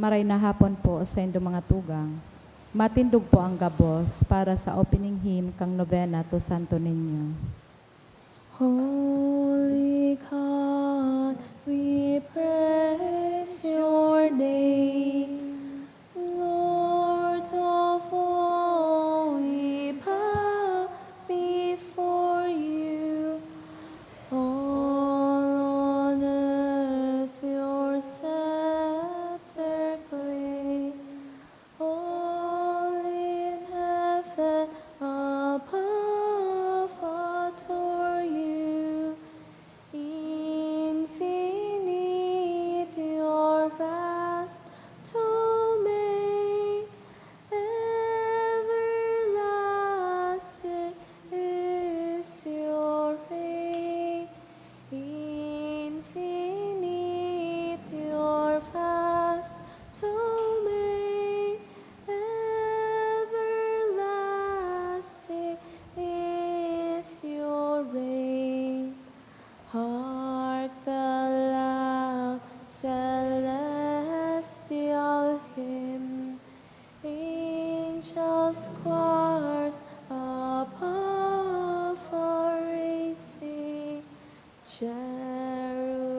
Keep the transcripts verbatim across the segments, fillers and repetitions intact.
Maray na hapon po sa indo mga tugang. Matindog po ang gabos para sa opening hymn kang Novena to Santo Niño. Holy God, we praise your name. Lord of all, we bow before you. All on earth your scepter claim. All in heaven above adore you. Infinite your vast domain, everlasting is your reign. Infinite your vast domain, everlasting is your reign. Hark the loud celestial hymn, angels' choirs above are raising, cherubim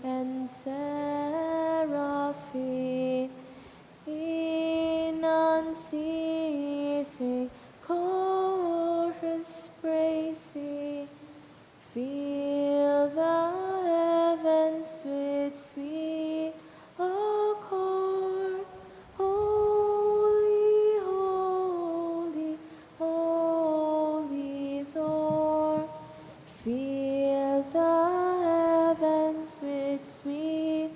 and seraphim in unceasing chorus praising. Fill the heavens with sweet accord. Holy, holy, holy Lord. Fill the heavens with sweet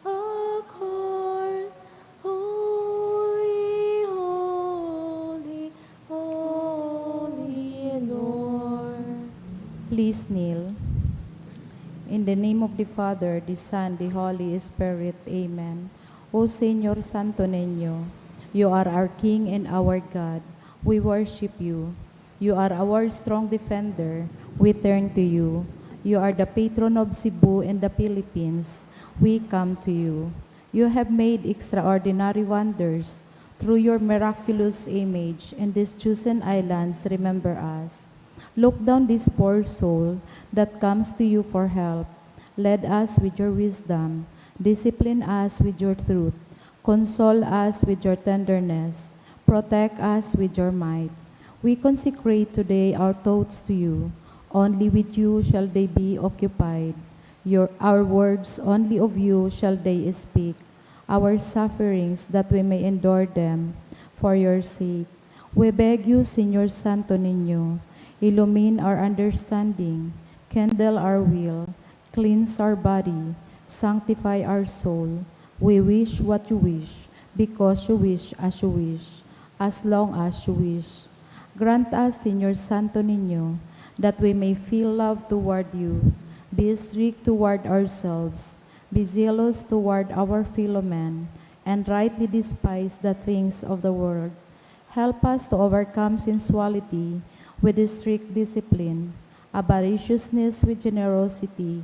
accord. Holy, holy, holy Lord. Please kneel. In the name of the Father, the Son, the Holy Spirit. Amen. O Señor Santo Niño, you are our King and our God. We worship you. You are our strong defender. We turn to you. You are the patron of Cebu and the Philippines. We come to you. You have made extraordinary wonders. Through your miraculous image in these chosen islands, remember us. Look down this poor soul that comes to you for help. Lead us with your wisdom. Discipline us with your truth. Console us with your tenderness. Protect us with your might. We consecrate today our thoughts to you. Only with you shall they be occupied. Your, our words, only of you shall they speak. Our sufferings, that we may endure them for your sake. We beg you, Señor Santo Niño, illumine our understanding, kindle our will, cleanse our body, sanctify our soul. We wish what you wish, because you wish, as you wish, as long as you wish. Grant us, Señor Santo Niño, that we may feel love toward you, be strict toward ourselves, be zealous toward our fellow men, and rightly despise the things of the world. Help us to overcome sensuality with strict discipline, avariciousness with generosity,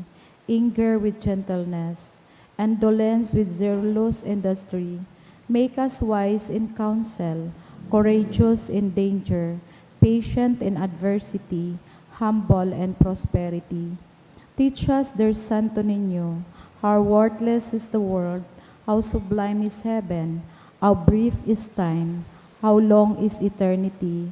anger with gentleness, indolence with zealous industry. Make us wise in counsel, courageous in danger, patient in adversity, humble in prosperity. Teach us, dear Santo Niño, how worthless is the world, how sublime is heaven, how brief is time, how long is eternity.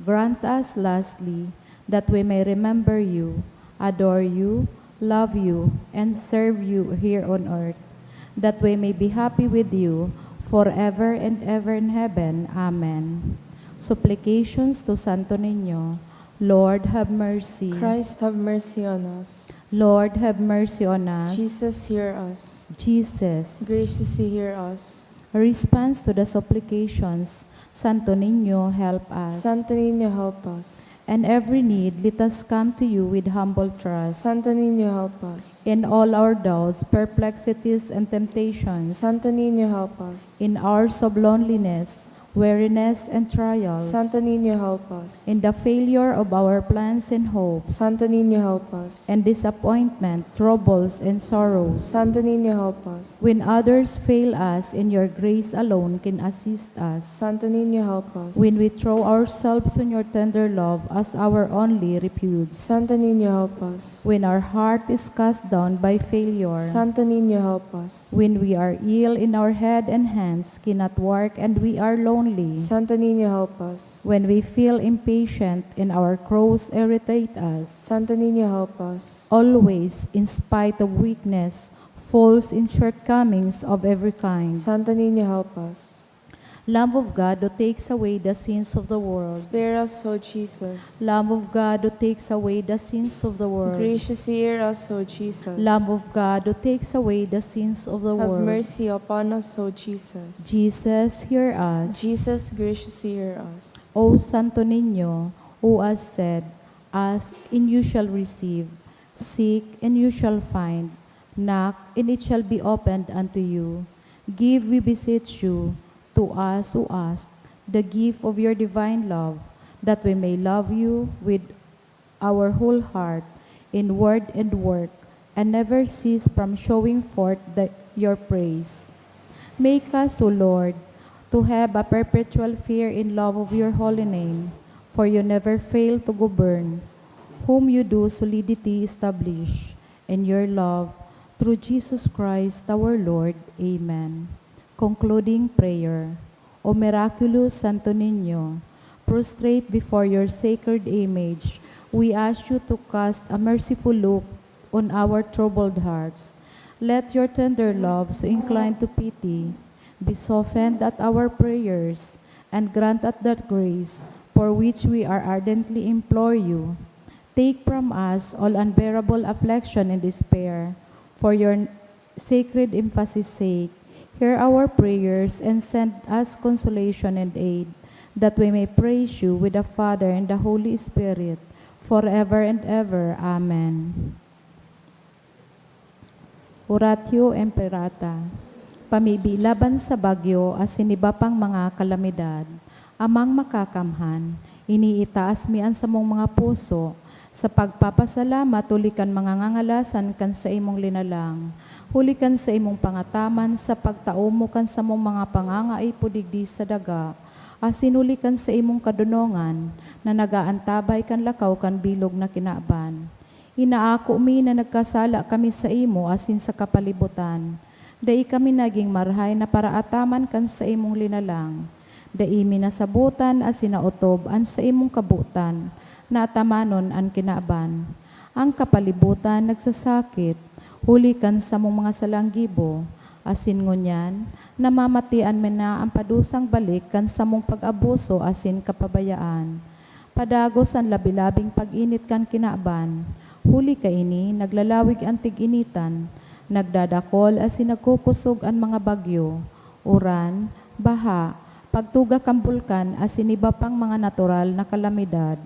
Grant us, lastly, that we may remember you, adore you, love you, and serve you here on earth, that we may be happy with you forever and ever in heaven. Amen. Supplications to Santo Niño. Lord, have mercy. Christ, have mercy on us. Lord, have mercy on us. Jesus, hear us. Jesus, graciously hear us. Response to the supplications. Santo Niño, help us. Santo Niño, help us. In every need, let us come to you with humble trust. Santo Niño, help us. In all our doubts, perplexities, and temptations. Santo Niño, help us. In hours of loneliness, weariness, and trials, Santo Niño, help us. In the failure of our plans and hopes, Santo Niño, help us. And disappointment, troubles, and sorrows, Santo Niño, help us. When others fail us, in your grace alone can assist us. Santo Niño, help us. When we throw ourselves on your tender love as our only refuge. Santo Niño, help us. When our heart is cast down by failure. Santo Niño, help us. When we are ill in our head and hands, cannot work, and we are lonely. Santo Niño, help us. When we feel impatient and our crows irritate us. Santo Niño, help us. Always, in spite of weakness, faults, and shortcomings of every kind. Santo Niño, help us. Lamb of God, who takes away the sins of the world. Spare us, O Jesus. Lamb of God, who takes away the sins of the world. Graciously hear us, O Jesus. Lamb of God, who takes away the sins of the Have world. Mercy upon us, O Jesus. Jesus, hear us. Jesus, graciously hear us. O Santo Niño, who has said, "Ask, and you shall receive. Seek, and you shall find. Knock, and it shall be opened unto you." Give, we beseech you, to us who ask, the gift of your divine love, that we may love you with our whole heart, in word and work, and never cease from showing forth the, your praise. Make us, O Lord, to have a perpetual fear and love of your holy name, for you never fail to govern, whom you do solidity establish, and your love, through Jesus Christ our Lord. Amen. Concluding prayer. O miraculous Santo Niño, prostrate before your sacred image, we ask you to cast a merciful look on our troubled hearts. Let your tender love, so inclined to pity, be softened at our prayers, and grant us that grace for which we are ardently implore you. Take from us all unbearable affliction and despair, for your sacred emphasis sake. Hear our prayers and send us consolation and aid, that we may praise you with the Father and the Holy Spirit, forever and ever. Amen. Oratio Imperata. Pamibi laban sa bagyo asin iba pang mga kalamidad. Amang Makakamhan, iniitaas mi an samong mga puso sa pagpapasalamat huli kan mga ngangalasan kan saimong linalang, huli kan saimong pangataman sa pagtao mo kan samong mga pangangaipo digdi sa daga, asin huli kan saimong kadonongan na nag-aantabay kan lakaw kan bilog na kinaban. Inaako mi na nagkasala kami saimo asin sa kapalibotan. Dai kami nagin marahay na paraataman kan saimong linalang. Dai mi nasabotan asin naotob an saimong kabotan na atamanon an kinaban. Ang kapalibotan nagsasakit huli kan samong mga salang gibo, asin ngunyan namamatean mi na an padusang balik kan samong pag-abuso asin kapabayaan. Padagos an labi-labing pag-init kan kinaban. Huli kaini, naglalawig an tig-initan, nagdadakol asin nagkukosog an mga bagyo, uran, baha, pagtuga kan bulkan asin iba pang mga natural na kalamidad.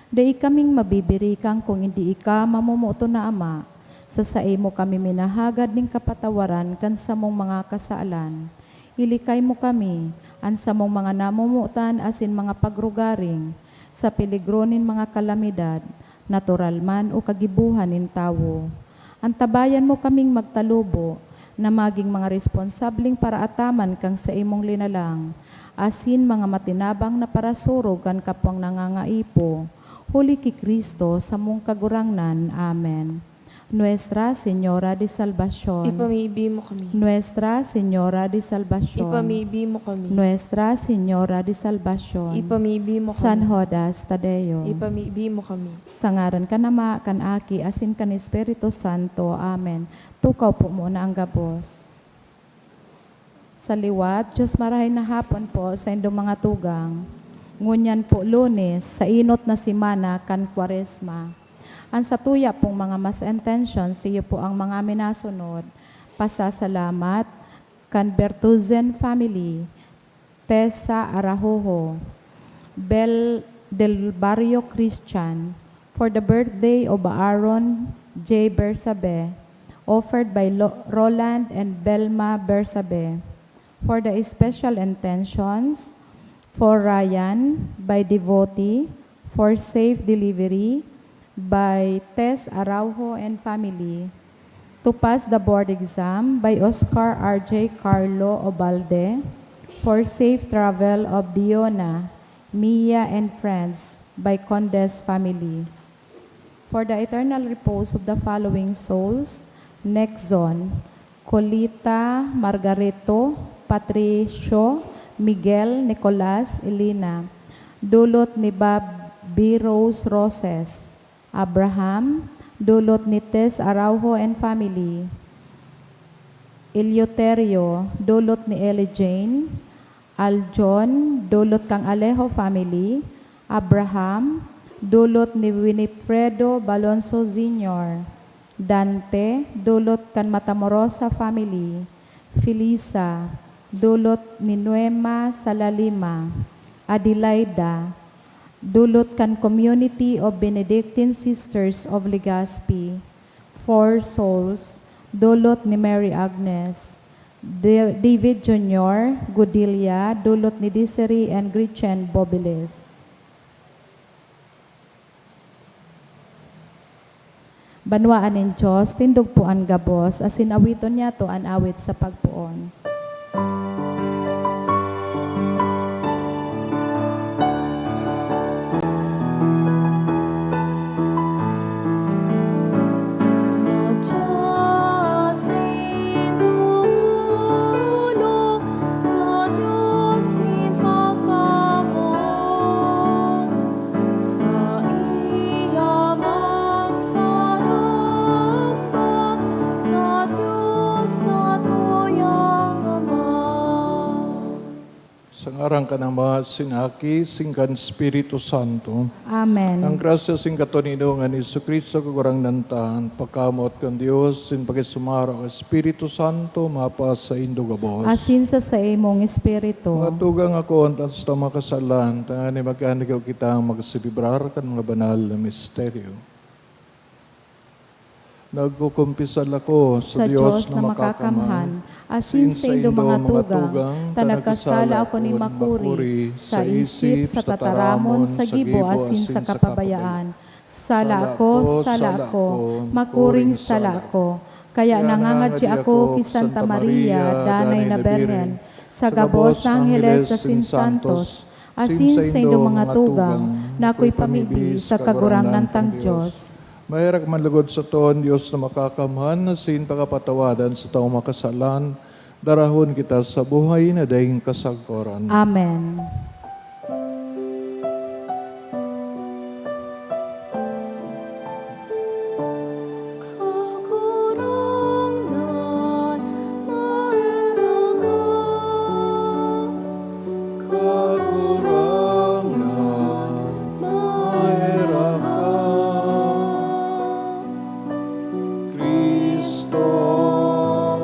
Dai kaming mabibirikan kun indi ika, mamomoton na Ama. Sa saimo kami minahagad nin kapatawaran kan samong mga kasalan. Ilikay mo kami, an samong mga namomotan asin mga pagrugaring, sa peligro nin mga kalamidad, natural man o kagibohan nin tawo. Antabayan mo kaming magtalubo na magin mga responsableng paraataman kan saimong linalang, asin mga matinabang na parasurog kan kapwang nangangaipo, huli ki Cristo, samong Kagurangnan. Amen. Nuestra Señora de Salvacion. Ipamibi mo kami. Nuestra Señora de Salvacion. Ipamibi mo kami. Nuestra Señora de Salvacion. Ipamibi mo kami. San Judas Tadeo. Ipamibi mo kami. Sa ngaran kan Ama, kan Aki, asin kan Espiritu Santo. Amen. Tukaw po muna ang gabos. Sa liwat, Diyos marahay na hapon po sa indong mga tugang. Ngunyan po Lunes, sa inot na semana kan Kwaresma. An satuya pong mga mass intentions, iyo po ang mga minasunod. Pasasalamat kan Bertuzen family, Tessa Arajojo, Bel del Barrio Christian, for the birthday of Aaron J Bersabe, offered by Lo-, Roland and Belma Bersabe. For the special intentions, For Ryan, by Devotee, for safe delivery, by Tess Araujo and family. To pass the board exam, by Oscar R J Carlo Obalde, for safe travel of Diona, Mia, and friends, by Condes family. For the eternal repose of the following souls, Nexon, Colita, Margarito, Patricio, Miguel, Nicolas, Elena, dulot ni Bob B. Rose Roses, Abraham, dulot ni Tess Araujo and family, Eleuterio, dulot ni Ellie Jane, Aljon, dulot kan Alejo family, Abraham, dulot ni Winifredo Balonso Senior, Dante, dulot kan Matamorosa family, Felisa, dulot ni Noema Salalima, Adelaida, dulot kan Community of Benedictine Sisters of Legazpi, Four Souls, dulot ni Mary Agnes, Da-, David Junior Godilla, dulot ni Desiree and Gretchen Bobiles. Banwaan nin Dios, tindog po an gabos, asin awiton niyato an awit sa pagpoon. Sa ngaran kan Ama, sin Aki, sin kan Espiritu Santo. Amen. Ang grasya sin katoninongan ni Jesu-Cristo, Kagurangnan ta, an pagkamoot kan Dios, sin pakisumaro kan Espiritu Santo, mapasaindo gabos. Asin sa saimong espiritu. Mga tugang, akoon ta an satong mga kasalan, tanganing magkanigaw kitang magselebrar kan mga banal na misteryo. Nagkukumpisal ako sa Dios na makakamhan, asin saindo mga tugang, ta nagkasala ako nin makuri sa isip, sa tataramon, sa gibo, asin sa kapabayaan. Sala ako, sala ako, makuring sala ako. Kaya nangangadyi ako ki Santa Maria, Danay na Birhen, sa gabos na angheles asin santos, asin saindo mga tugang, na akoy pamibi sa Kagurangnan tang Dios. Maherak man logod sato an Dios na makakamhan, asin pakapatawadan satong mga kasalan, darahon kita sa buhay na daing kasagkoran. Amen. Kagurangnan, maherak ka. Cristo,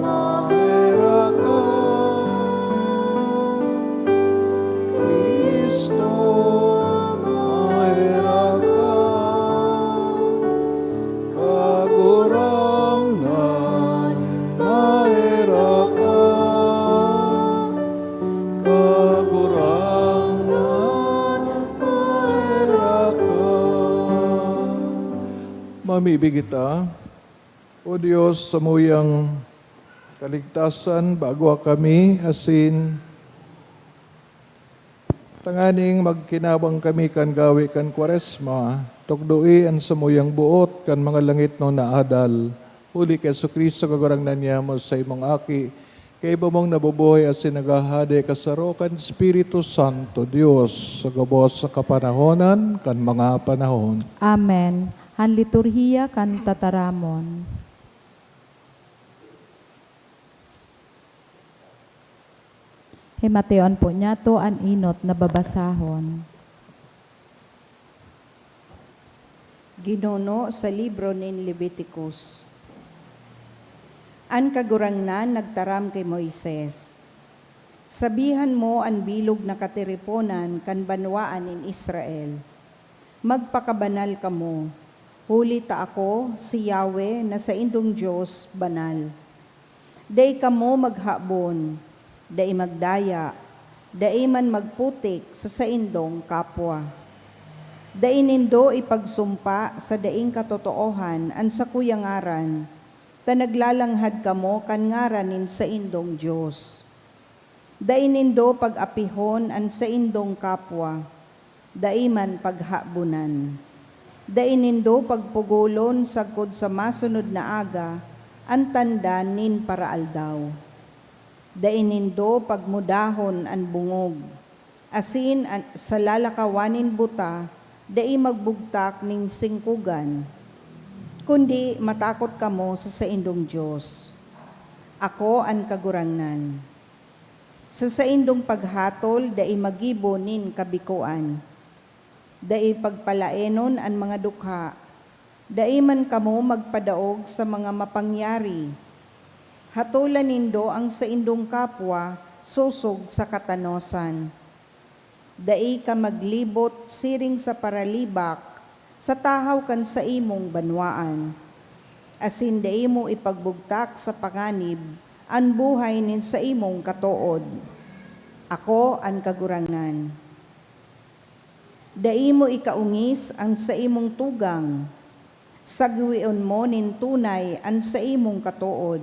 maherak ka. Cristo, maherak ka. Kagurangnan, maherak ka. Kagurangnan, maherak ka. Mamibi kita. O Dios, samuyang kaligtasan, bagwa kami, asin tanganing magkinabang kami kan gawe kan Kwaresma, tukdoe an samuyang boot kan mga langitnon na adal, huli ki Jesu-Cristo, Kagurangnan niamo, saimong Aki, kaiba mong nabubuhay asin naghahade kasaro kan Espiritu Santo, Dios, sa gabos na kapanahonan kan mga panahon. Amen. An liturhiya kan tataramon. Himateon po niyato an enot na babasahon. Ginuno sa libro nin Leviticus. An Kagurangnan nagtaram ki Moises, "Sabihan mo an bilog na katiriponan kan banwaan nin Israel, 'Magpakabanal kamo, huli ta ako, si Yahweh na saindong Dios, banal. Dai kamo maghabon, dai magdaya, dai man magputik sa saindong kapwa. Dai nindo ipagsumpa sa daing katotoohan an sakuya ngaran, ta naglalanghad kamo kan ngaran nin saindong Dios. Dai nindo pag-apihon an saindong kapwa, dai man paghabonan. Dai nindo pagpugolon sagkod sa masunod na aga an tanda nin paraaldaw. Dai nindo pagmudahon an bungog, asin an, sa lalakawan nin buta, dai magbugtak nin singkogan. Kundi matakot kamo sa saindong Dios. Ako an Kagurangnan. Sa saindong paghatol, dai maggibo nin kabikoan. Dai pagpalaenon an mga dukha. Dai man kamo magpadaog sa mga mapangyari. Hatolan nindo an saindong kapwa sosog sa katanosan. Dai ka maglibot siring sa paralibak sa tahaw kan saimong banwaan, asin dai mo ipagbugtak sa panganib an buhay nin saimong katood. Ako an Kagurangnan. Dai mo ikaongis an saimong tugang. Sagwion mo nin tunay an saimong katood,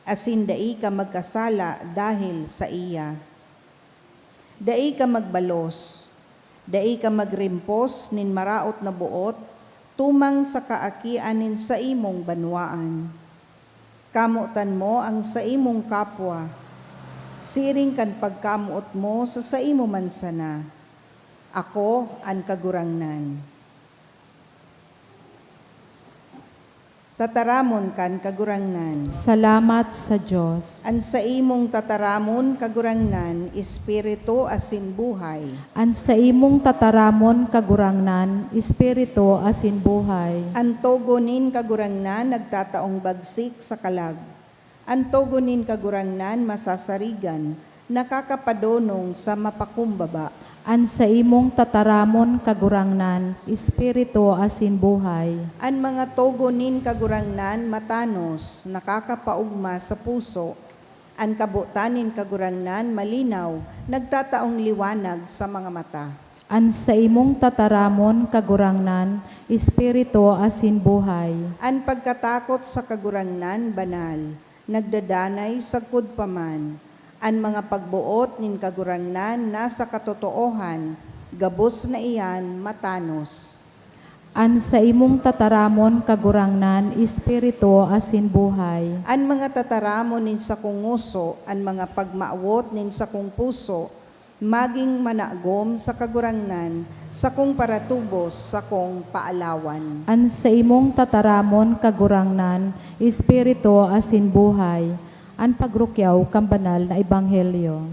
asin dai ka magkasala dahel saiya. Dai ka magbalos, dai ka magrimpos nin maraot na boot tumang sa kaakian nin saimong banwaan. Kamotan mo an saimong kapwa, siring kan pagkamoot mo sa saimo man sana. Ako an Kagurangnan. Tataramon kan Kagurangnan. Salamat sa Dios. An saimong tataramon, Kagurangnan, espiritu asin buhay. An saimong tataramon, Kagurangnan, espiritu asin buhay. An togon nin Kagurangnan nagtataong bagsik sa kalag. An togon nin Kagurangnan masasarigan, nakakapadonong sa mapakumbaba. An saimong tataramon, Kagurangnan, espiritu asin buhay. An mga togon nin Kagurangnan matanos, nakakapaogma sa puso. An kabotan nin Kagurangnan malinaw, nagtataong liwanag sa mga mata. An saimong tataramon, Kagurangnan, espiritu asin buhay. An pagkatakot sa Kagurangnan banal, nagdadanay sagkod pa man. An mga pagboot nin Kagurangnan nasa katotoohan, gabos na iyan matanos. An saimong tataramon, Kagurangnan, espiritu asin buhay. An mga tataramon nin sakong ngoso, an mga pagmawot nin sakong puso, magin managom sa Kagurangnan, sakong paratubos, sakong paalawan. An saimong tataramon, Kagurangnan, espiritu asin buhay. An pagrukyaw kan banal na ebanghelyo.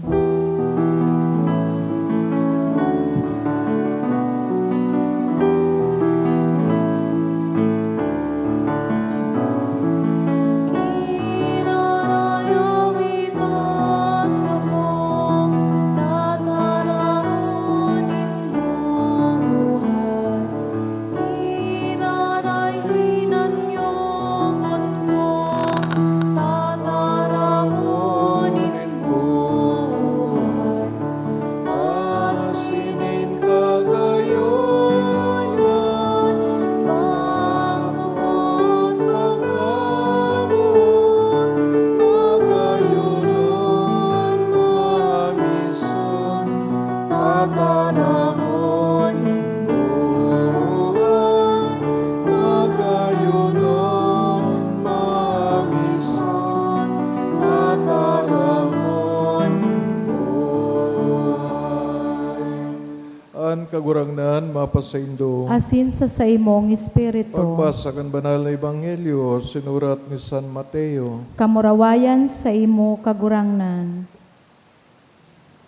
An Kagurangnan mapasaindo. Asin sa saimong espiritu. Pagbasa kan Banal na Ebanghelyo sinurat ni San Mateo. Kamurawayan saimo, Kagurangnan.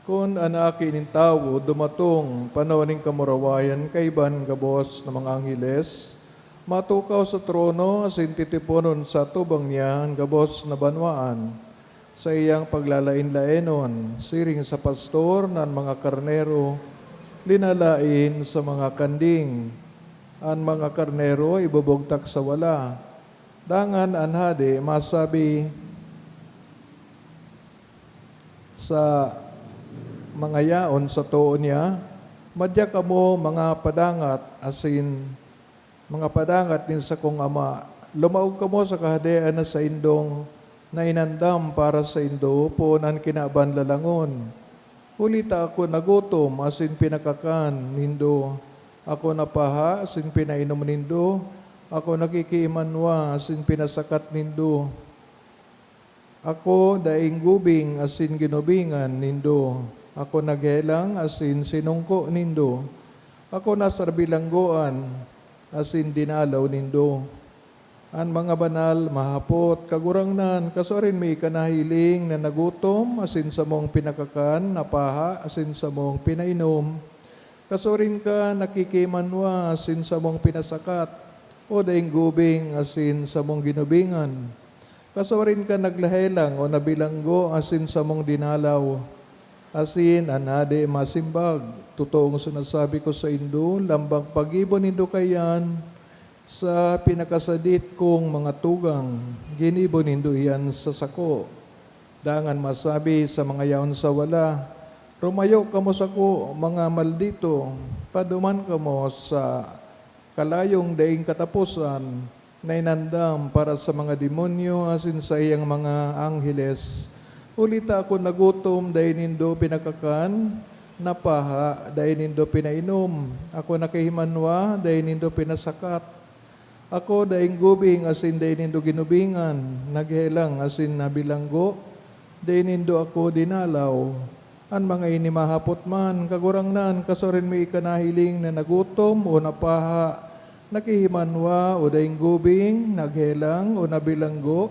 Kun an Aki nin Tawo dumatong panahon nin kamurawayan kaiba nin gabos na mga angheles, matukaw sa trono asin titiponon sa atubang niya an gabos na banwaan. Saiyang paglalaen-laenon, siring sa pastor na an mga karnero linalaen sa mga kanding. An mga karnero ibubugtak sa wala. Dangan an hade masabi sa mga yaon sa too niya, madya kamo mga padangat asin mga padangat nin sakong Ama. Lumaog kamo sa Kahadean na saindong nainandam para saindo poon an kinaban lalangon. Huli ta ako nagutom asin pinakakan nindo, ako napaha asin pinainom nindo, ako nakikiimanwa asin pinasakat nindo. Ako daing gubing asin ginubingan nindo, ako naghelang asin sinungko nindo, ako nasa bilanggoan asin dinalaw nindo. An mga banal mahapot, Kagurangnan, kasuarin mi ika nahiling na nagutom asin samong pinakakan, napaha asin samong pinainom. Kasuarin ka nakikimanwa asin samong pinasakat, o daing gubing asin samong ginubingan. Kasuarin ka naglahelang o nabilanggo asin samong dinalaw, asin an hade masimbag. Totoong sinasabi ko saindo, lambang paggibo nindo kaiyan sa pinakasadit kong mga tugang, ginibo nindo iyan sa sako. Dangan masabi sa mga yaon sa wala, "Rumayo kamo sako, mga maldito, paduman kamo sa kalayong daing kataposan, na inandam para sa mga demonyo asin saiyang mga angheles. Huli ta ako nagutom, dai nindo pinakakan, napaha, dai nindo pinainom, ako nakihimanwa, dai nindo pinasakat. Ako daing gubing asin dai nindo ginubingan, naghelang asin nabilanggo, dai nindo ako dinalaw." An mga ini mahapot man, "Kagurangnan, kasuarin mi ika nahiling na nagutom o napaha, nakihimanwa o daing gubing, naghelang o nabilanggo,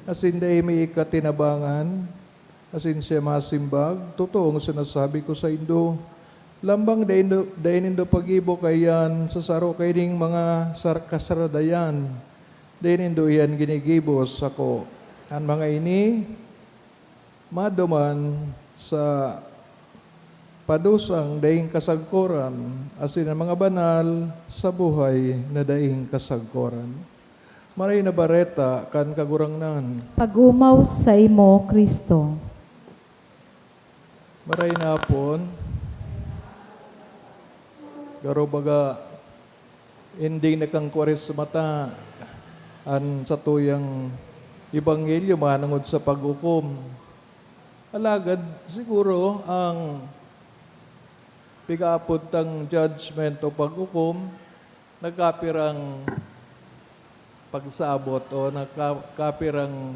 asin dai mi ika tinabangan?" Asin siya masimbag, "Totoong sinasabi ko saindo, lambang dai nindo, dai nindo paggibo kaiyan sa saro kaining mga sar-, kasaradayan, dai nindo iyan ginigibo sako." An mga ini maduman sa padusang daing kasagkoran, asin an mga banal sa buhay na daing kasagkoran. Maray na Bareta kan Kagurangnan. Pag-omaw saimo, Cristo. Maray na hapon. Garo baga, ending na kan Kwaresma ta, an satuyang ebanghelyo manongod sa paghukom. Alagad, siguro, ang pigaapod tang judgment o paghukom, nagkapirang pagsabot o nagka-, kapirang,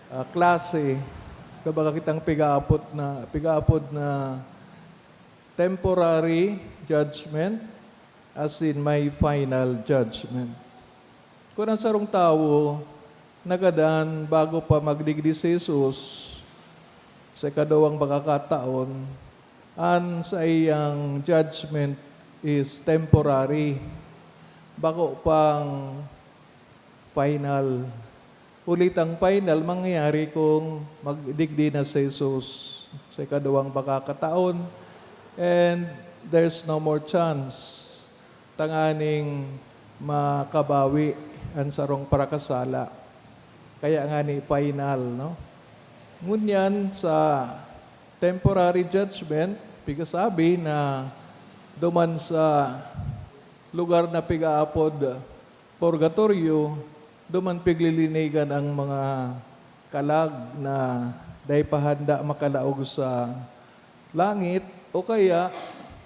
ah, klase, kumbaga kitang pigaapod na, pigaapod na temporary judgment, asin may final judgment. Kun an sarong tawo nagadan bago pa magdigdi si Jesus sa ikaduwang pagkakataon, an saiyang judgment is temporary, bako pang final. Huli ta an final mangyayari kung magdigdi na si Jesus sa ikaduwang pagkakataon, and there's no more chance tanganing makabawi an sarong parakasala. Kaya ngani final, no? Ngunyan sa temporary judgment, pigasabi na duman sa lugar na pigaapod purgatorio, duman piglilinigan ang mga kalag na dai pa handa makalaog sa langit, o kaya,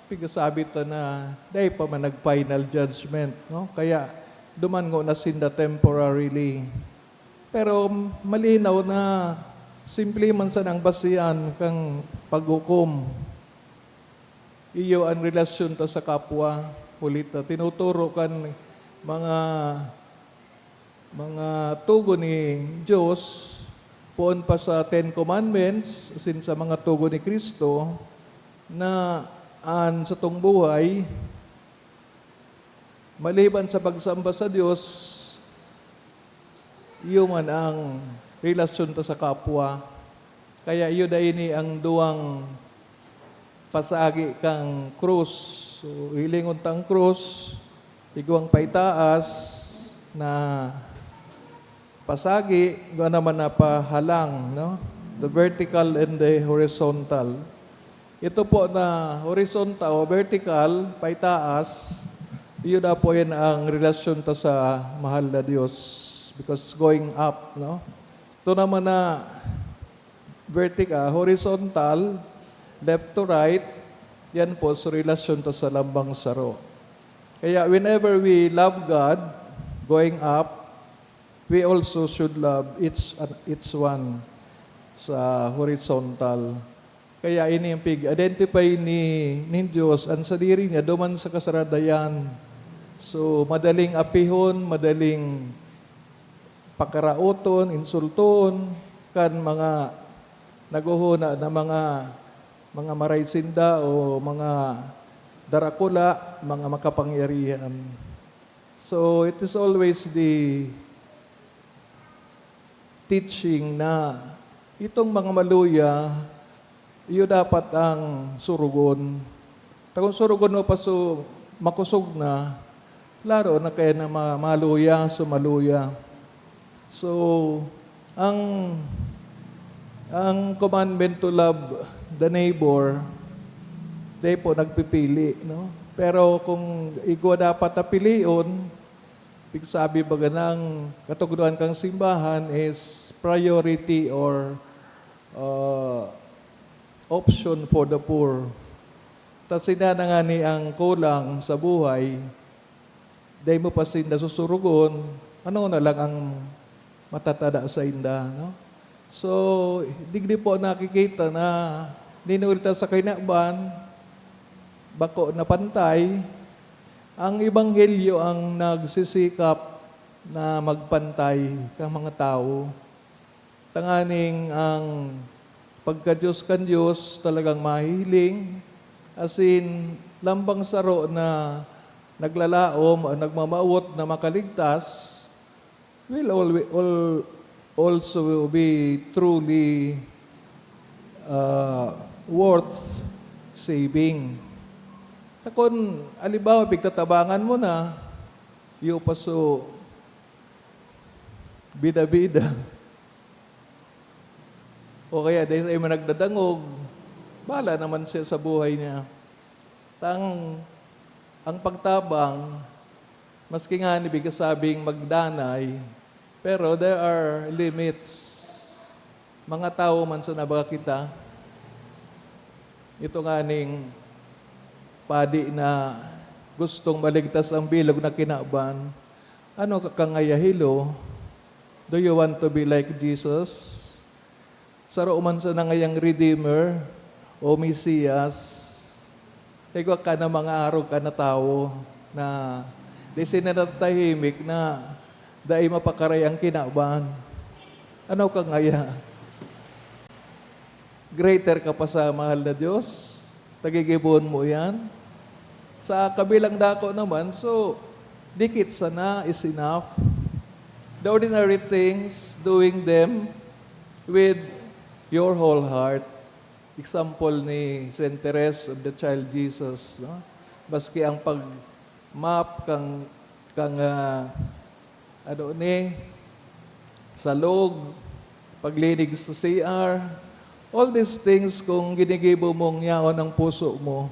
pigasabi ta na dai pa man nag-final judgment, no? Kaya duman ngona sinda temporarily. Pero malinaw na simple man sanang basihan kan paghukom. Iyo an relasyon ta sa kapwa, huli ta tinuturo kan mga, mga tugon ni Dios, poon pa sa Ten Commandments, asin sa mga tugon ni Cristo, na an satong buhay, maliban sa pagsamba sa Dios, iyo man ang relasyon ta sa kapwa. Kaya iyo da ini ang duwang pasagi kan krus. So, hilingon ta an krus, igwang paitaas na pasagi, igwa naman na pahalang, no? The vertical and the horizontal. Ito po na horizontal o vertical, paitaas, iyo na po yan ang relasyon ta sa mahal na Diyos. Because it's going up, no? Ito naman na vertical, horizontal, left to right, yan po sa relasyon ta sa lambang saro. Kaya whenever we love God, going up, we also should love each, each one sa horizontal. Kaya ini ang pig-identify ni, nin Diyos, ang sadiri niya duman sa kasaradayan. So, madaling apihon, madaling pakaraoton, insulton, kan mga naghohona na mga, mga maray sinda o mga darakula, mga makapangyarihan. So, it is always the teaching na itong mga maluya, iyo dapat ang surugon. Ta kun surugon mo pa so makosog na, laro na kaya na ma-, maluya, so maluya. So, ang, ang commandment to love the neighbor, dai po nagpipili, no? Pero kung igwa dapat na pilion, pigsabi baga ng katugdoan kang simbahan is priority or, uh, option for the poor. Ta sinda na ngani ang kulang sa buhay, dai mo pa sinda susurugon, ano na lang ang matatada sa inda, no? So, digdi po nakikita na ninulta sa kinaban, bako na pantay, ang ebanghelyo ang nagsisikap na magpantay kan mga tawo. Tanganing ang pagka-Diyos kan Diyos talagang mahihiling, asin lambang saro na naglalaom o nagmamawot na makaligtas, will alwa-, al-, also be truly, uh, worth saving. Sa kun, halimbawa, pigtatabangan mo na, iyo pa so, bida-bida. O kaya, dahil sa iyo nagdadangog, bahala naman siya sa buhay niya. Tang, ang pagtabang, maski nga ni bigasabing magdanay, pero there are limits. Mga tawo man sa nabaga kita, ito nga ning padi na gustong maligtas ang bilog na kinaban, ano ka kangaya hilo? Do you want to be like Jesus? Saro man sana ngayang Redeemer o Mesiyas, igwa ka na mga arog ka na tawo na di sila natatahimik na dai mapakaray ang kinaban. Ano ka ngaya? Greater ka pa sa mahal na Diyos? Tagigibon mo yan? Sa kabilang dako naman, so, dikit sana is enough. The ordinary things, doing them with your whole heart. Example ni Saint Therese of the Child Jesus, no? Maski ang pag-mop kang, kang, ah, ano ni, salog, paglinig sa C R, all these things, kung ginigibo mong yaon ang puso mo,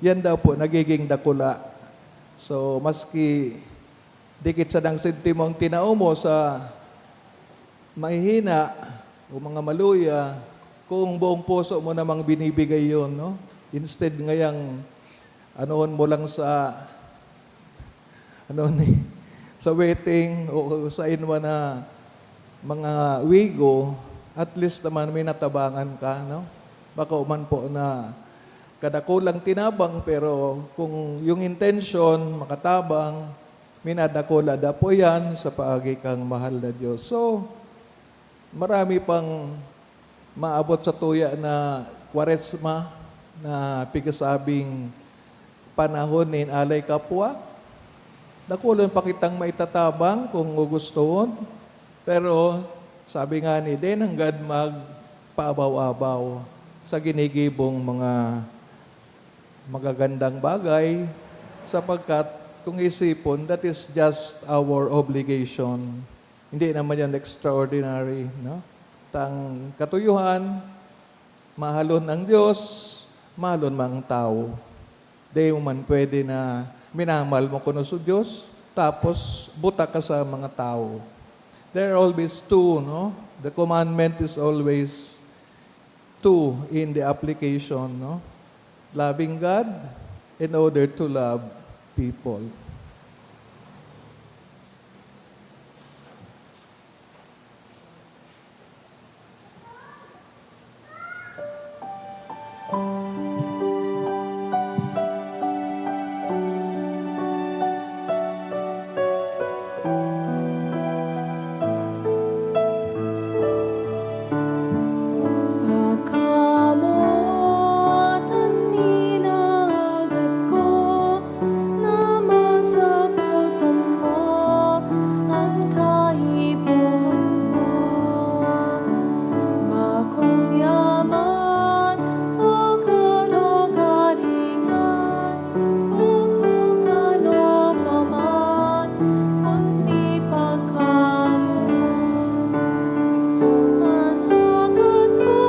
yan daw po nagiging dakula. So, maski dikit sanang sentimo ang tinao mo sa mahihina o mga maluya, kung buong puso mo namang binibigay yon, no? Instead ngayang anoon mo lang sa, ano ni, sa waiting o sa inwa na mga wigo, at least naman may natabangan ka, no? Bako man po na kadakulang tinabang, pero kung yung intention makatabang, minadakula da po yan sa paagi kang mahal na Diyos. So, marami pang maabot sa tuya na Kwaresma na pigasabing panahon nin alay kapwa. Dakulon pa kitang maitatabang kung gugustohon. Pero sabi nga ni, "Di nanggad magpaabaw-abaw sa ginigibong mga magagandang bagay, sapagkat kung isipon, that is just our obligation." Hindi naman yan extraordinary, no? Tang katuyuhan, mahalon ang Diyos, Malon mang tawo. Di mo man pwede na minamahal mo kuno sa Diyos, tapos buta ka sa mga tawo. There are always two, no? The commandment is always two in the application, no? Loving God in order to love people. Pagkamotan ni na agad ko na masabotan mo an kaipuhan mo. Bakong yaman o kalugaringan o kung ano pa man, kundi pagkamoot. An hagad ko,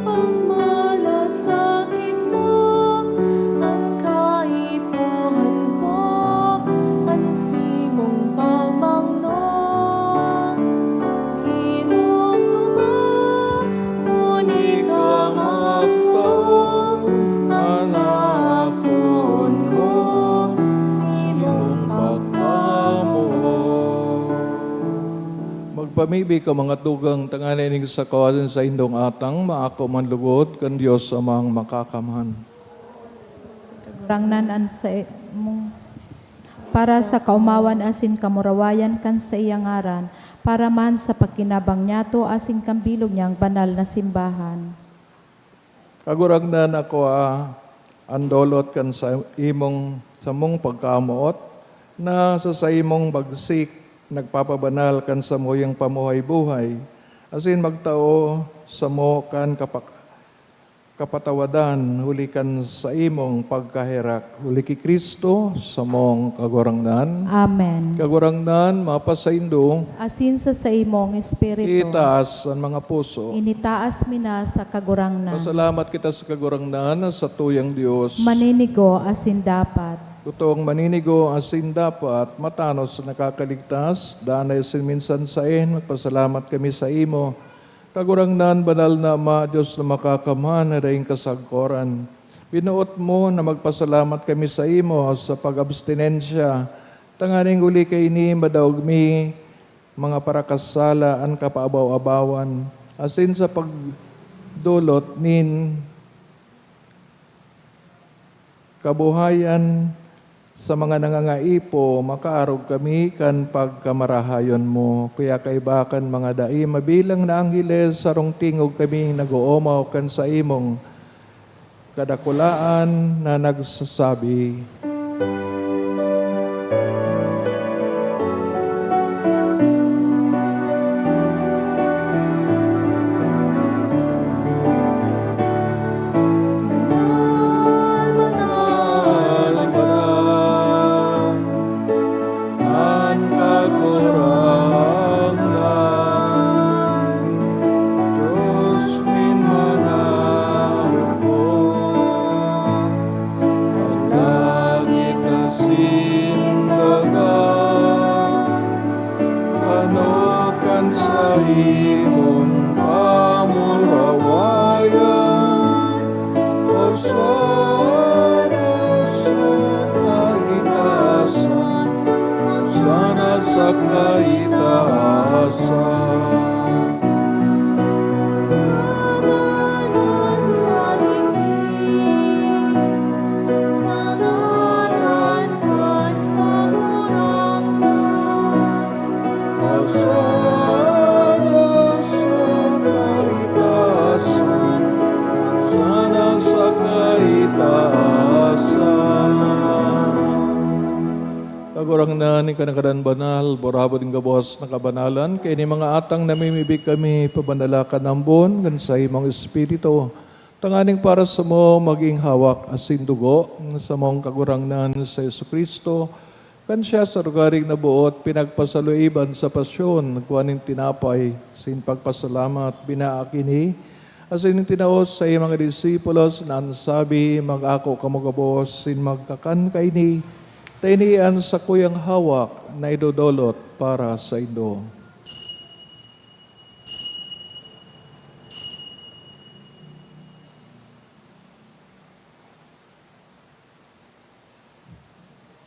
pagmalasakit mo, an kaipuhan ko, an simong pagmangno. Ginoong Ama, kun ika magtao, an akoon ko, simong pagkamoot. Magpamibi ka, mga tugang, tanganing ining sako asin saindong atang maako man lugod kan Dios Amang Makakamhan. Kagurangnan, an saimong, para sa kaomawan asin kamurawayan kan saiyang ngaran, para man sa pakinabang niyato asin kan bilog niyang banal na simbahan. Kagurangnan, akoa an dolot kan saimong samong pagkamoot, na sa saimong bagsik nagpapabanal kan samuyang pamuhay-buhay, asin magtao samo kan kapak-, kapatawadan huli kan saimong pagkaherak, huli ki Cristo, samong Kagurangnan. Amen. Kagurangnan, mapasaindo. Asin sa saimong espiritu. Itaas an mga puso. Initaas mi na sa Kagurangnan. Pasalamat kita sa Kagurangnan, sa tuyang Dios. Maninigo asin dapat. Totoong maninigo asin dapat, matanos na nakakaligtas, danay asin minsan saen, magpasalamat kami saimo. Kagurangnan, banal na Ama, Dios na makakamhan na daing kasagkoran. Binoot mo na magpasalamat kami saimo sa pag-abstinensya, tanganing huli kaini madaog mi mga parakasala an kapaabaw-abawan, asin sa pagdolot nin kabuhayan sa mga nangangaipo, makaarog kami kan pagkamarahayon mo. Kaya kaiba kan mga dai mabilang na angheles, sarong tingog kaming nag-oomaw kan saimong kadakulaan na nagsasabi, "Banal, banal, banal." An Kagurangnan, Dios nin mga hukbo, an langit asin daga, ano kan saimong kamurawayan. Hosana sa kaitaasan, Hosana sa kaitaasan. Ngadan an Lagim sa ngaran kan Kagurangnan. Hosana sa kaitaasan, Hosana sa kaitaasan. Kagurangnan, ika na kadan banal, burabod nin gabos na kabanalan, kaini mga atang namimibi kami, pabanala kan ambon kan saimong Espiritu, tanganing para samo magin hawak asin dugo na samong Kagurangnan sa Jesu-Cristo, kan siya sa rogaring naboot, pinagpasaluiban sa pasyon, nagkua nin tinapay, asin pagpasalamat, binaak ini, Asin tinao sa iyang mga disipulos na an sabi, "Mag-ako kamo gabos sin magkakan kaini, ta ini an sakuyang hawak na idodolot para saindo."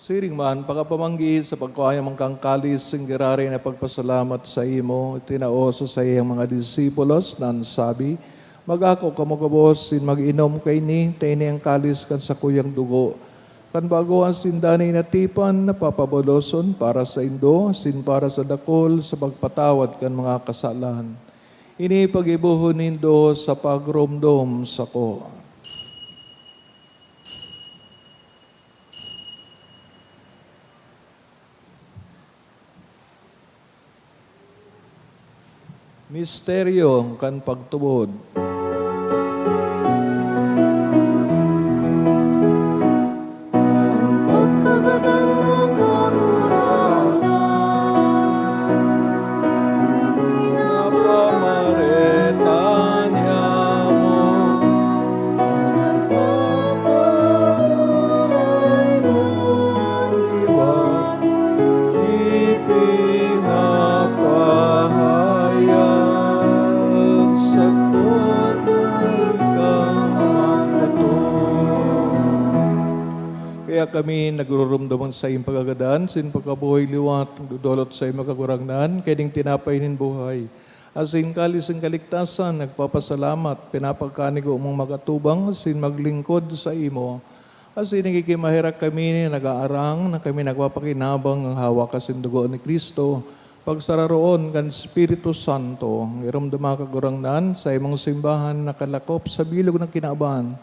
Siring man, pakapamanggi sa pagkua niya man kan kalis, singgirari na pagpasalamat saimo, tinao sa saiyang mga disipulos na an sabi, "Mag-ako kamo gabos sin mag-inom kaini, ta ini an kalis kan sakuyang dugo, kan bago asin danay na tipan na papabuloson para saindo asin para sa dakul sa pagpatawad kan mga kasalan. Ini paggibohon nindo sa pagromdom sako." Misteryo kan pagtubod. An pagkagadan mo, Kagurangnan, pinapamareta niamo. Kaya kami nagrurumdom an saiyang pagkagadan, sin pagkabuhay liwat, dodolot sa imo, Kagurangnan, kaining tinapay nin buhay. Asin kalis nin kaligtasan, nagpapasalamat, pinapagkanigo mong mag-atubang asin maglingkod saimo. Asin nakikimaherak kami na nag-aarang na kami nagpapakinabang an hawak asin dugo ni Cristo, pagsararoon kan Espiritu Santo. Iromdoma, Kagurangnan, sa imong simbahan na kalakop sa bilog na kinaban,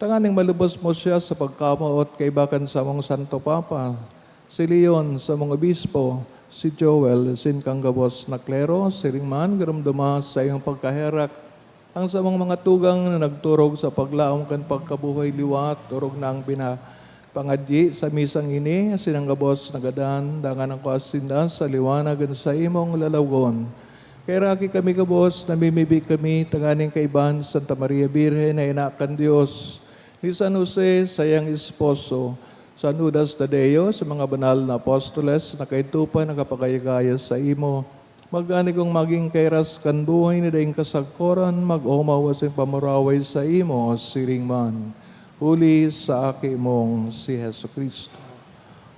tanganing malubos mo siya sa pagkamoot kaiba kan samong Santo Papa, si Leon, samong obispo, si Joel, asin kan gabos na klero, siring man, giromdoma sa iyong pagkaherak, ang samong mga tugang na nagturog sa paglaom kan pagkabuhay liwat, orog na ang pinapangadyi sa misang ini, asin ang gabos na gadan, dangan ang kuas sinda sa liwanag na sa imong lalawogon. Kaheraki kami gabos, namimibi kami, tanganing kaibahan si Santa Maria Birhen na ina kan Dios, ni San Jose, saiyang esposo, San Judas Tadeo, sa mga banal na apostoles na kaidto pa nakapagayagaya saimo, magkanigong magin kairas kan buhay na daing kasagkoran, mag-omaw asin pamuraway saimo, siring man, huli sa Aki mong si Jesu-Cristo.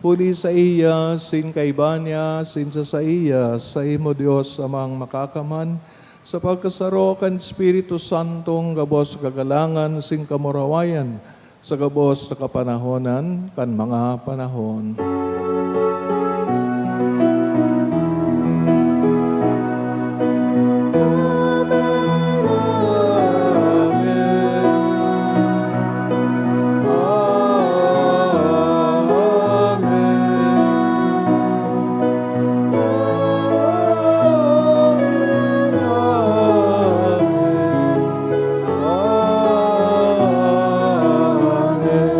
Huli saiya, asin kaiba niya, asin sa saiya, saimo, Dios Amang Makakamhan, sa pagkasaro kan Espiritu Santong gabos kagalangan asin kamurawayan, sa gabos na kapanahonan kan mga panahon. Amen. Amen. Amen. Amen. Amen.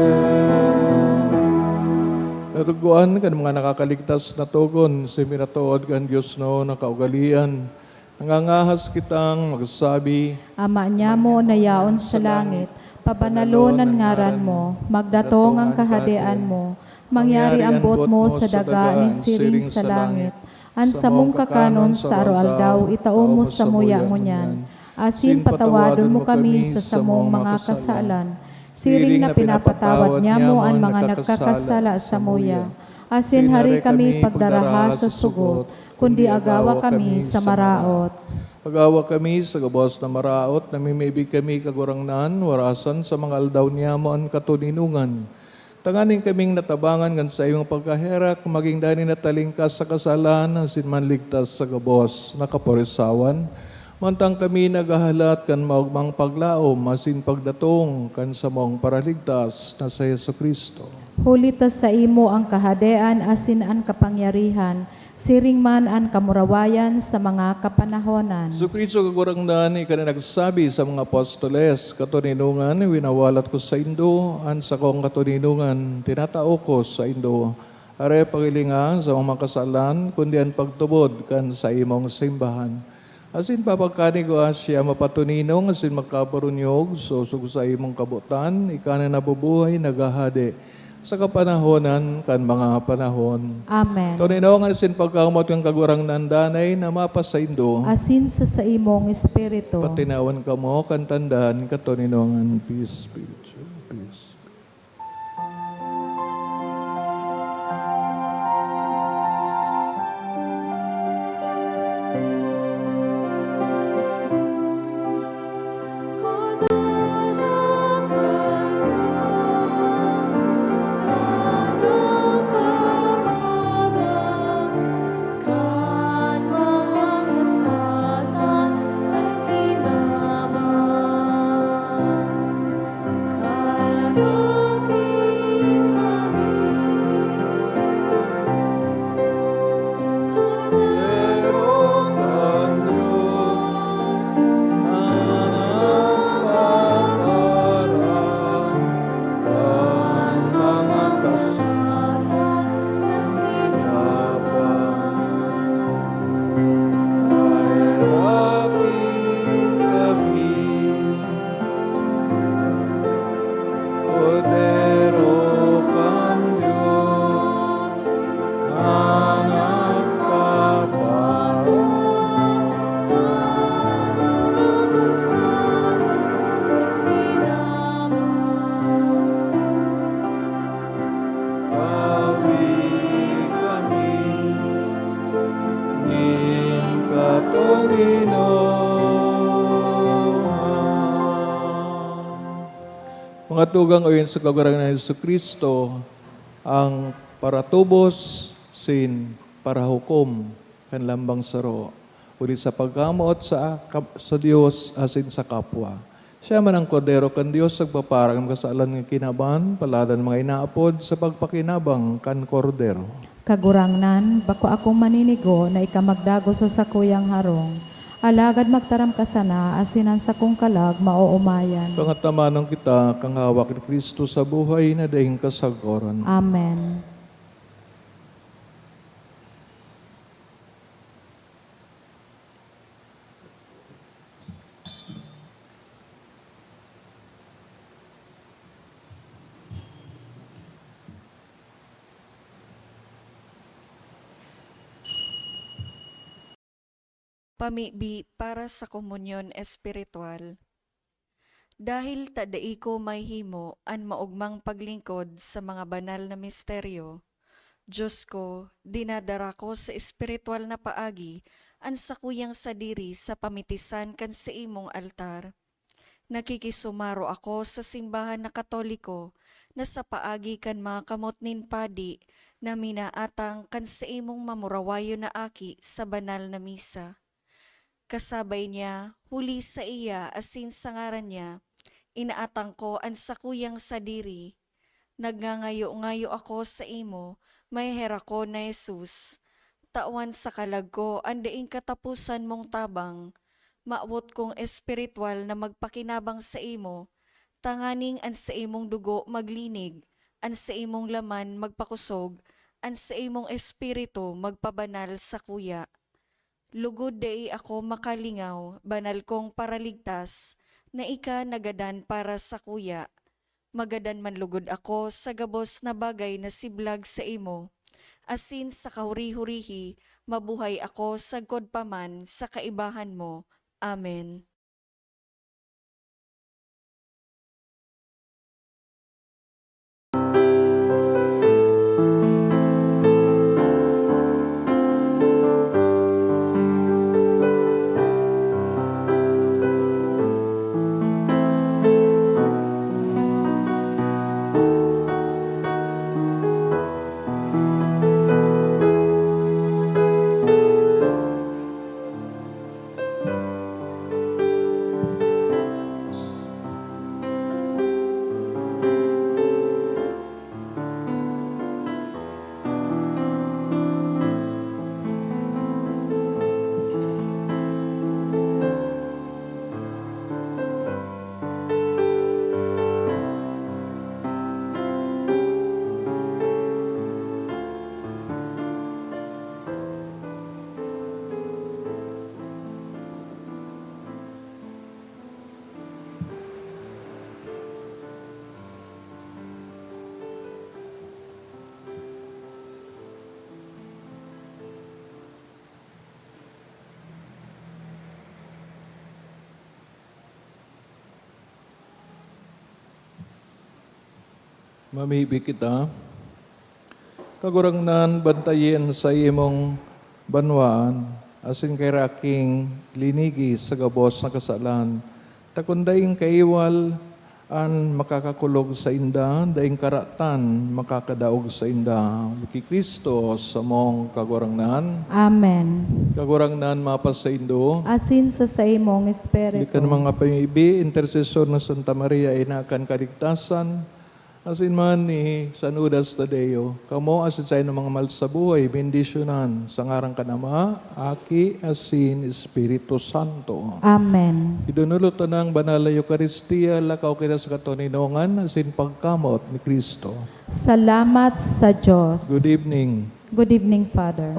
Natugdoan kan mga nakakaligtas na togon, si minatood kan Dios na kaugalean. Nangangahas kitang magsabi, Ama niamo na yaon sa langit, pabanalon an ngaran mo, magdatong an kahadean mo, mangyari an boot mo sa daga nin siring sa langit. An samong kakanon sa aroaldaw, itao mo samuya ngunyan. Asin patawadon mo kami sa samong mga kasalan, siring na pinapatawad niamo an mga nagkakasala samuya. Asin hari kami pagdaraha sa sugot, kundi agawa kami sa maraot. Agawa kami sa gabos na maraot, namimibi kami, Kagurangnan, warasan sa mga aldaw niamo an katoninongan. Tanganing kaming natabangan kan saimong pagkaherak, magin danay na talingkas sa kasalan, asin manligtas sa gabos na kaporisawan, mantang kami naghahalat kan maogmang paglaom asin pagdatong kan samong Paraligtas na si Jesu-Cristo. Huli ta saimo an kahadean asin an kapangyarihan, siring man an kamurawayan sa mga kapanahonan. Jesu-Cristo, Kagurangnan, ika na nagsabi sa mga apostoles, "Katoninongan, winawalat ko saindo an sakong katoninongan, tinatao ko saindo." Aray pagilinga sa mga kasalan, kundi an pagtubod kan saimong simbahan. Asin papagkanigwa siya mapatoninong asin magkabarunyog, sosog sa imong kabotan, ika na nabubuhay, naghahade sa kapanahonan kan mga panahon. Amen. Toninongan asin pagkamoot kan Kagurangnan danay na mapasaindo. Asin sa saimong espiritu. Patinawan kamo kan tanda nin katoninongan. Peace be with you. Peace. Kordero kan Dios na nagpaparan kan mga kasalanan. Tawi kami nin katoninongan. Mga tugang, oyon sa Kagurangnan Jesu-Cristo, ang paratubos sin parahukom kan lambang saro, huli sa pagkamoot sa kap-, sa Dios asin sa kapwa. Siya man ang Kordero kan Dios, nagpapaarag kan kasalan kan kinaban, paladan mga inaapod sa pagpakinabang kan Kordero. Kagurangnan, bako akong maninigo na ika magdagos sa sakuyang harong, alagad magtaram ka sana asin an sakong kalag maoomayan. Pangatamanon kita kan hawak ni Cristo sa buhay na daing kasagkoran. Amen. Pamibi para sa komunyon espiritual. Dahil ta dai ko mahimo an maogmang paglingkod sa mga banal na misteryo, Diyos ko, dinadara ko sa espiritual na paagi an sakuyang sadiri sa pamitisan kan saimong altar. Nakikisumaro ako sa simbahan na Katoliko na sa paagi kan mga kamot nin padi na minaatang kan saimong mamurawayon na aki sa banal na misa. Kasabay niya, huli saiya asin sa ngaran niya, inaatang ko an sakuyang sadiri. Nagngangayo-ngayo ako saimo, maheherakon na Jesus. Tawan sa kalag ko an daing kataposan mong tabang. Mawot kong espiritual na magpakinabang saimo, tanganing an saimong dugo maglinig, an saimong laman magpakosog, an saimong espiritu magpabanal sakuya. Lugod dai ako makalingaw, banal kong Paraligtas, na ika nagadan para sakuya. Magadan man lugod ako sa gabos na bagay na siblag saimo, asin sa kahuri-hurihi mabuhay ako sagkod pa man sa kaibahan mo. Amen. Mamibi kita. Kagurangnan, bantayi an saimong banwaan, asin kairaking linigi sa gabos na kasalan, ta kun daing kaiwal an makakakulog sainda, daing karatan makakadaog sainda. Ki Cristo samong Kagurangnan. Amen. Kagurangnan mapasaindo. Asin sa saimong espiritu. Kan mga pamibi, intersesyon ni Santa Maria, Ina kan Kaligtasan, asin man ni San Judas Tadeo, kamo asin saindong mga mahal sa buhay, bendisyonan sa ngaran kan Ama, Aki, asin Espiritu Santo. Amen. Idinulot ta na an banal na Eukaristia, lakaw kita sa katoninongan asin pagkamoot ni Cristo. Salamat sa Diyos. Good evening. Good evening, Father.